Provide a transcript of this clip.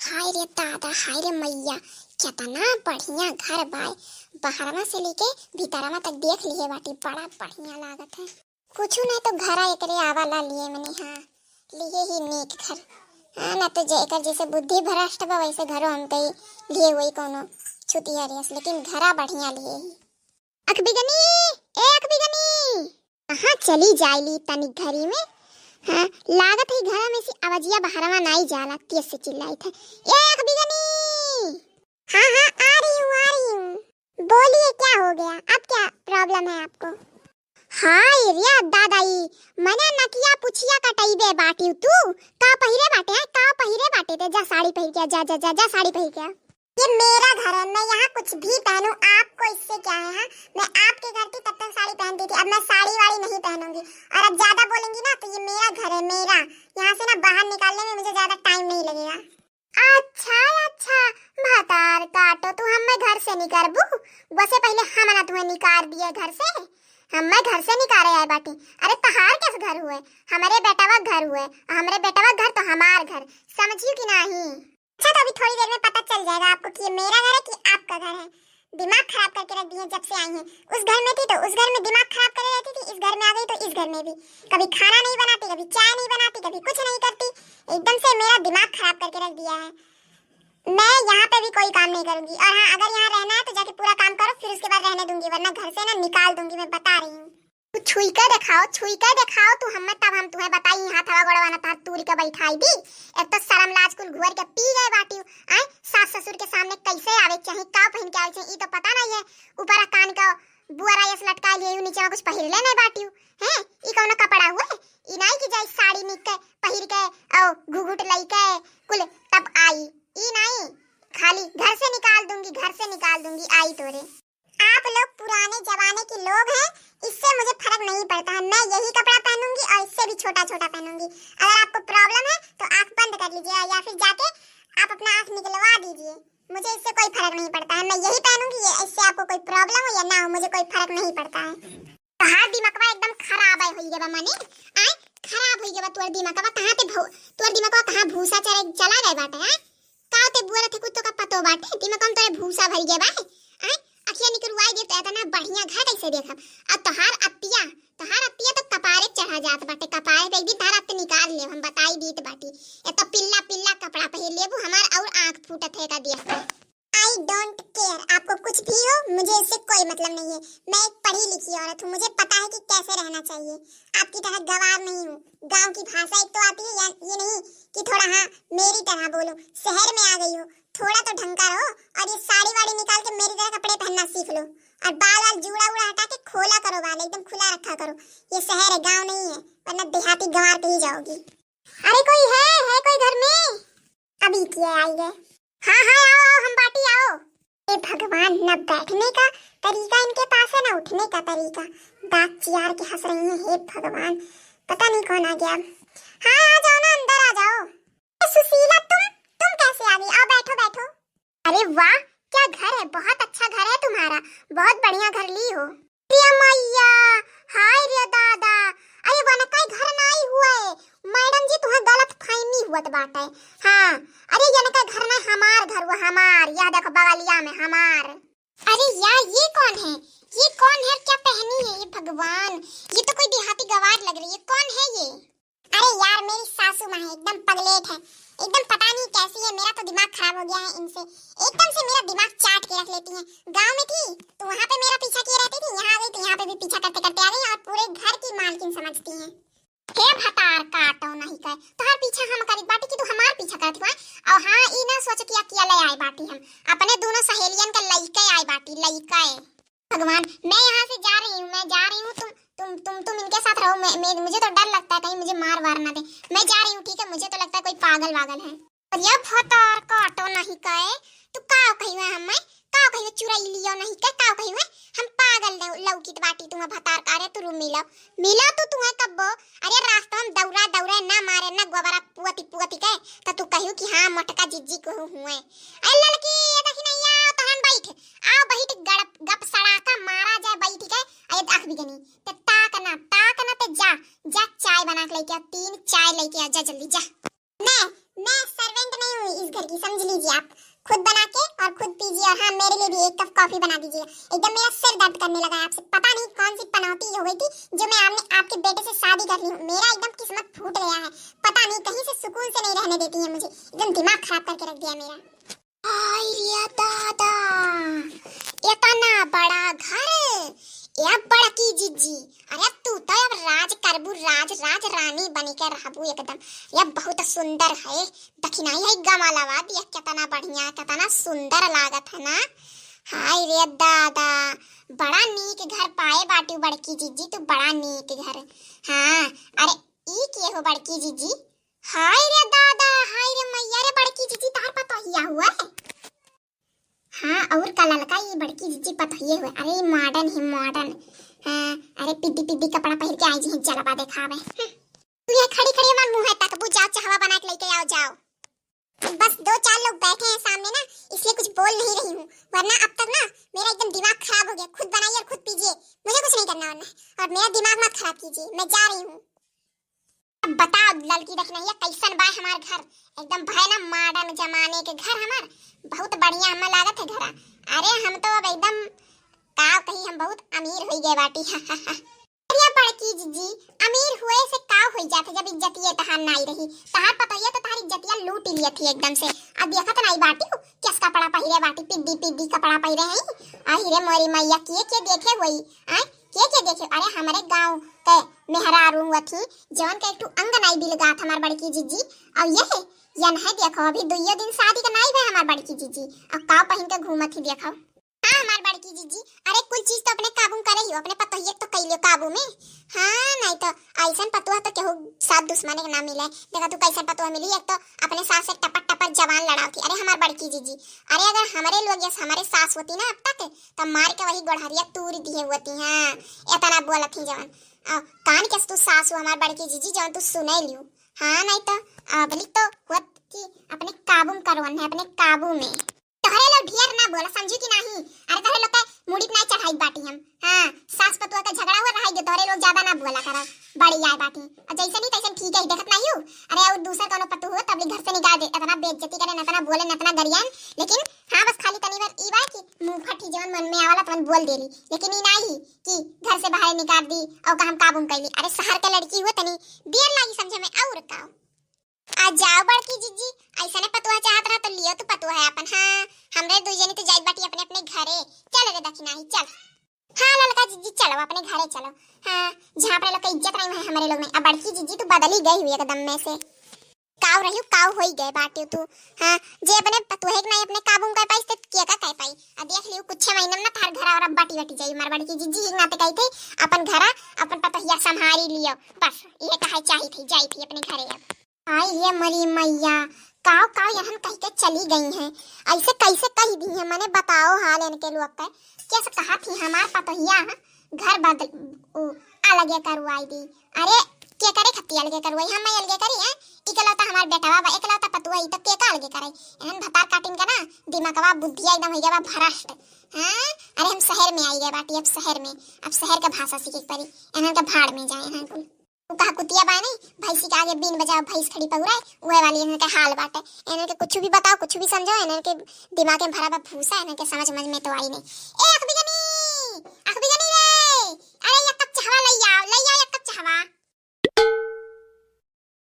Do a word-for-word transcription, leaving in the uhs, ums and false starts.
हाय रे दादा, हाय रे मैया, केतना बढ़िया घर बाय। बहरवा से लेके भीतरवा तक देख लिहे बाटी, बड़ा बढ़िया लागत है। कुछु नहीं तो घरा एकरे आवा ला लिए मने, हाँ, लिए ही नीक घर। हाँ, ना तो जे एकर जैसे बुद्धि भ्रष्ट बा, वैसे घरो हम कहीं लिए हुई कोनो छुतिया रेस, लेकिन घरा बढ़िया लिए ही। अखबिगनी, ए अखबिगनी, कहाँ चली जाइली तनी घरी में? हाँ, लागत है घर में से आवाजिया बहरवा नाई जाला, तेज से चिल्लाई थे, ए अखबिगनी। हाँ, हाँ, आ रही हूँ, आ रही हूँ। बोलिए, क्या हो गया? अब क्या problem है आपको? हाय रे दादाई, मने नकिया पुछिया कटइबे बाटिउ तू। का पहिरे बाटे है? का पहिरे बाटे ते? जा साड़ी पहिर के आ, जा, जा, जा, जा साड़ी पहिर के आ। ये मेरा घर है, मैं यहाँ कुछ भी पहनूं, आपको इससे क्या है, हाँ? मैं आपके घर थी तब तक साड़ी पहनती थी, अब मैं साड़ी वाड़ी नहीं पहनूंगी। और अब ज्यादा बोलेंगी ना तो ये मेरा घर है, मेरा। यहाँ से ना बाहर निकालने में मुझे ज्यादा time नहीं लगेगा। अच्छा, अच्छा, भतार काटो, तू हम्मे घर से निकरबू? वसे पहिले हम ना तुहे निकार दिए घर से, हम्मे घर से निकारे आए बाटी। अरे तहार कैसे घर हुए? हमरे बेटवा घर हुए, हमरे बेटवा घर तो हमार घर, समझियो कि नाही? अच्छा, तो अभी थोड़ी देर में पता चल जाएगा आपको कि ये मेरा घर है कि आपका घर है। दिमाग खराब करके रख दिए जब से आई हैं। उस घर में थी तो उस घर में दिमाग खराब करे रहती थी, इस घर में आ गई तो इस घर में भी। कभी खाना नहीं बनाती, कभी चाय नहीं बनाती, कभी कुछ नहीं करती। एकदम से मेरा दिमाग खराब करके रख दिया है। मैं यहाँ पे भी कोई काम नहीं करूंगी। और हाँ, अगर यहाँ रहना है तो जाके पूरा काम करो, फिर उसके बाद रहने दूंगी, वरना घर से ना निकाल दूंगी, मैं बता रही हूँ। तू छुई के देखाओ, छुई के देखाओ तू हम्मे, तब हम तुहे बताई, हाथवा गोड़वा ना तहार तूर के बैठाई दी। एक तो शर्म लाज कुल घुअर के पी गए बाटिउ। आय, सास ससुर के सामने कैसे आवे के चाही, का पहिन के आवे के चाही, ई तो पता नहीं है। ऊपर कान का बुअरा यस लटकाए लिए, नीचे कुछ पहिरले नहीं बाटिउ। हैं, ई कौनो कपड़ा हुए? ई नहीं कि जाई साड़ी निक के पहिर के, औ घुघुट लई के कुल तब आई। ई नहीं, खाली घर से निकाल दूंगी, घर से निकाल दूंगी, आई तोरे। आप लोग पुराने जमाने के लोग हैं, इससे मुझे फर्क नहीं पड़ता है। मैं यही कपड़ा पहनूंगी और इससे भी छोटा छोटा पहनूंगी। अगर आपको problem है तो आंख बंद कर लीजिए या फिर जाके आप अपना आंख निकलवा दीजिए, मुझे इससे कोई फर्क नहीं पड़ता है। मैं यही पहनूंगी, ये, इससे आपको कोई problem हो या ना हो, मुझे कोई फर्क नहीं पड़ता है। तोहार दिमकवा एकदम खराब है, होई गवा मने, आय, खराब होई गवा तोर दिमकवा। कहाँ ते भौ-, तोर दिमकवा कहाँ भूसा चरे चला गए बाटे, आय? का ते बुअर थे कुछ तो का पतो बाटे, दिमकवा में तोरे भूसा भरी गए बा, आय? अखिया निकरुआई दे तो इतना बढ़िया घर कैसे देखब? आ तोहार अत्तिया, तोहार अत्तिया तो कपारे चढ़ा जात बाटे, कपारे पे एक दिन तोहार अत्त निकाल लेब, हम बताई दीत बाटी। एक तो पिल्ला पिल्ला कपड़ा पहिर लेबू हमार, और आँख फूटत है का देख के। I don't care, आपको कुछ भी हो, मुझे इससे कोई मतलब नहीं है। मैं एक पढ़ी लिखी औरत हूँ, मुझे पता है कि कैसे रहना चाहिए। आपकी तरह गंवार नहीं हूँ। गांव की भाषा एक तो आती है, या ये नहीं कि थोड़ा, हाँ, मेरी तरह बोलूँ। शहर में आ गई हो, थोड़ा तो ढंग का रहो, और ये साड़ी वाड़ी निकाल के मेरी तरह कपड़े पहनना सीख लो, और बाल वाल जूड़ा उड़ा हटा के खोला करो, बाल एकदम खुला रखा करो। ये शहर है, गांव नहीं है, वरना देहाती गंवार कही जाओगी। अरे कोई है, है कोई घर में? अभी किए आई है। हाँ, हाँ, आओ, आओ, हम बाटी, आओ। हे भगवान, न बैठने का तरीका इनके पास है, न उठने का तरीका। दांत चियार के हंस रही हैं, हे भगवान, पता नहीं कौन आ गया। हाँ, आ जाओ ना, अंदर आ जाओ। ए, सुशीला, तुम, तुम कैसे आ गई? आओ, बैठो, बैठो। अरे वाह, क्या घर है, बहुत अच्छा घर है तुम्हारा, बहुत बढ़िया घर ली हो। रे मैया, हाय रे दादा, अरे वनका घर नाई हुए, मैडम जी तुम्हें गलत फहमी हुअत बाटे। हाँ, अरे यनका घर ना, हमार घर हुआ, हमार, यह देखो बगलिया में हमार। अरे यार, ये कौन है? ये कौन है और क्या पहनी है? ये भगवान, ये तो कोई देहाती गवार लग रही है। कौन है ये? अरे यार, मेरी सासू माँ है, एकदम पगलेट है, एकदम पता नहीं कैसी है। मेरा तो दिमाग खराब हो गया है इनसे, एकदम से मेरा दिमाग चाट के रख लेती हैं। गांव में थी तो वहाँ पे मेरा पीछा किए रहती थी, यहाँ आ गई तो यहाँ पे भी पीछा करते करते आ गई और पूरे घर की मालकिन समझती हैं। हे भतार काटो नहीं कहे, तोहार पीछा हम करित बाटी कि तू हमार पीछा करत हुआ। और हाँ, ई ना सोच कि अकेले आए बाटी हम, अपने दोनों सहेलियन के लइके आए बाटी, लइके। भगवान, मैं यहाँ से जा रही हूँ, मैं जा रही हूँ, तुम, तुम, तुम, तुम इनके साथ रहो, मैं, मैं, मुझे तो डर लगता है कहीं मुझे मार वार ना दे। मैं जा रही हूँ, ठीक है, मुझे तो लगता है कोई पागल वागल है। और ये भतार काटो नहीं कहे, तू का कही हुए हमें, का कही हुए चुराई लियो नहीं कहे, का कही हुए हम पागल लौ-, लौकित बाटी तुम्हें भतार का रे, तू रू मिलो, मिलो तू तुम्हें कब्बो। अरे रास्ता में दौड़ा दौड़ा ना मारे ना गोबरा पुअती पुअती के, तो तू कहियो कि हाँ मोटका जिज्जी को हुए। अरे ललकी, ये देखी नहीं आओ तहन बैठ, आओ बैठ गड़प गप सड़ाका मारा जाए बैठ के। अरे अखबिगनी, ते ताक ना, ताक ना, ते जा, जा चाय बना के लेके आ, तीन चाय लेके आ, जा जल्दी जा। मैं, मैं सर्वेंट नहीं हूँ इस घर की, समझ लीजिए आप। खुद बना के और खुद पीजिए, और हाँ, मेरे लिए भी एक कप कॉफी बना दीजिए। एकदम मेरा सिर दर्द करने लगा है आपसे। पता नहीं कौन सी पनौती हो गई थी जो मैं आपने, आपके बेटे से शादी कर ली हूँ। मेरा एकदम किस्मत फूट गया है, पता नहीं कहीं से सुकून से नहीं रहने देती है मुझे, एकदम दिमाग खराब करके रख दिया मेरा। हाय रे दादा, इतना बड़ा घर, ए बड़की जिज्जी, अरे तू तो अब राज करबू, राज, राज रानी बनी के रहबू एकदम। ये बहुत सुंदर है, दखिनाई है गमलवा, देख कितना बढ़िया, कितना सुंदर लागत है ना। हाय रे दादा, बड़ा नीक घर पाए बाटू बड़की जिज्जी, तू बड़ा नीक घर। हाँ, अरे ई के हो बड़की जिज्जी? हाय रे दादा, हाय रे मैया रे, बड़की जिज्जी तहार पतोहिया हुआ है। हाँ, और का ललका, ये बड़की जिज्जी पतोहिए हुए। अरे, मॉडर्न है, मॉडर्न। हाँ, अरे, पिद्दी पिद्दी कपड़ा पहिर के आई जी, जलवा देखावे। हम्म। तू ये खड़ी खड़ी हमार मुँह तकबू, जाओ, चहवा बना के लेके आओ, जाओ। बस दो चार लोग बैठे हैं सामने ना, इसलिए कुछ बोल नहीं रही हूँ, वरना अब तक ना मेरा एकदम दिमाग खराब हो गया। खुद बनाइए और खुद पीजिए, मुझे कुछ नहीं करना वरना, और मेरा दिमाग मत खराब कीजिए, मैं जा रही हूँ। अब बताओ ललकी दखिनहिया, कैसन बा हमार घर? एकदम भय ना मॉडर्न जमाने के घर हमार, बहुत बढ़िया हमें लागत है घरा। अरे हम तो अब एकदम का कही, हम बहुत अमीर होई गए बाटी। अरे बड़की जिज्जी, अमीर हुए से का होई जात है जब इज्जतिये तहार नाई रही? तहार पतोहिया तो तहार इज्जतिया लूट लिया थी एकदम से। अब देखत नाई बाटी हो, किस कपड़ा पहिरे बाटी, पिद्दी पिद्दी कपड़ा पहिरे हैं। आही रे मोरी मैया, के के देखे हुई, आय? के के देखे? अरे हमरे गाँव के मेहरारू हुआ थी, जवन के एक ठो अंग नाई बिलगात हमार बड़की जिज्जी। और ये, यन है देखो, अभी दुइयो दिन शादी का नाई भे हमार बड़की जिज्जी, और काव पहिन के घूमत ही देखो। हाँ हमार बड़की जिज्जी, अरे कुल चीज तो अपने काबू में करे ही हो, अपने पतोहिए तो कैलियो काबू में। हाँ, नहीं तो ऐसन पतोह तो केहू साथ दुश्मने के ना मिले। देखा तू कैसन पतोह मिली, एक तो अपने सास से टपर टपर जबान लड़ावती। अरे हमार बड़की जिज्जी, अरे अगर हमरे लोग जैसे हमरे सास होती ना अब तक, तब मार के वही गोड़हरिया तूर दिए होती। हाँ, इतना बोलत ही जवन। आ, कान के तू सास हो हमार बड़की जिज्जी, जवन तू सुने लियो। हाँ, नहीं तो अबली तो होत कि अपने काबू में करवन है, अपने काबू में। तोहरे लोग ढेर ना बोला, समझू कि नाही? अरे तोहरे लोग के मुड़ी पे ना चढ़ाई बाटी हम। हाँ, सास पतोह का झगड़ा हुआ रहाई दे, तोहरे लोग ज्यादा ना बोला करा। बड़ी आए बाटी, और जैसे नहीं तैसे ठीक है, देखत नहीं हूँ। अरे और दूसर कोनो पतोह हो तब घर से निकाल दे, इतना बेइज्जती करे, इतना बोले, इतना गरियान। लेकिन हाँ, बस खाली तनी बार ई बा कि मुंह फटी जवन मन में आवला तवन बोल देली, लेकिन ई नाही कि घर से बाहर निकाल दी और का हम काबू में कैली। अरे शहर के लड़की हो, तनी देर लागी समझे में, और का। आ जाओ बड़की जिज्जी, ऐसने पतोह चाहत रहा तो लियो तू पतोह है अपन। हाँ, हमरे दुई जनी तो जाइत बाटी अपने अपने घरे। चल रे दखिनाही, चल। हाँ ललका जिज्जी, चलो अपने घरे चलो। हाँ, जहाँ अपने लोग के इज्जत रही है हमरे लोग में। अब बड़की जिज्जी तू बदली गई हुई एकदम में से। काव रही, काव होई गए बाटी तू। हाँ, जे अपने पतोहे के नहीं अपने काबू में कर पाई, तो के का कर पाई? आ देख लियो, कुछ महीने में ना तार घरा और बटी बटी जाई। मार बड़की जिज्जी एक नाते कही थे, अपन घरा, अपन पतोहिया संभारी लियो। बस, ये कहे चाही थी, जाई थी अपने घरे अब। आई ये मरी मैया, काव काव यहन कह के चली गई हैं, ऐसे कैसे कह दी हैं? मने बताओ हाल इनके लोग के। कैसे कहा थी हमार पतोहिया, हाँ? घर बदल, उ, अलगे करवाई दी। अरे, के करे खत्ती अलगे करवाई? हम मैं अलगे करी, हैं? इकलौता हमार बेटवा बा, इकलौता पतुआ, ई तो के का अलगे करे? इन्हन भतार काटिन का ना, दिमागवा बुद्धिया एकदम हो गया बा भ्रष्ट। हाँ? अरे, हम शहर में आई गए बाटी, अब शहर में, अब शहर का भाषा सीखे के पड़ी। इन्हन का भाड़ में जाए, इन्हन कुल। उ कहा कुतिया बा नहीं, भैंसी के आगे बीन बजाओ, भैंस खड़ी पहुराए, उहे वाली इन्हन के हाल बाटे। इन्हन के कुछ भी बताओ, कुछ भी समझाओ, इन्हन के दिमाग में भरा बा भूसा, इन्हन के समझ, समझ में तो आई नहीं। ए, अख बिगनी, अख बिगनी रे, अरे, एक कप चाहवा लई आओ, लई आओ एक कप चाहवा।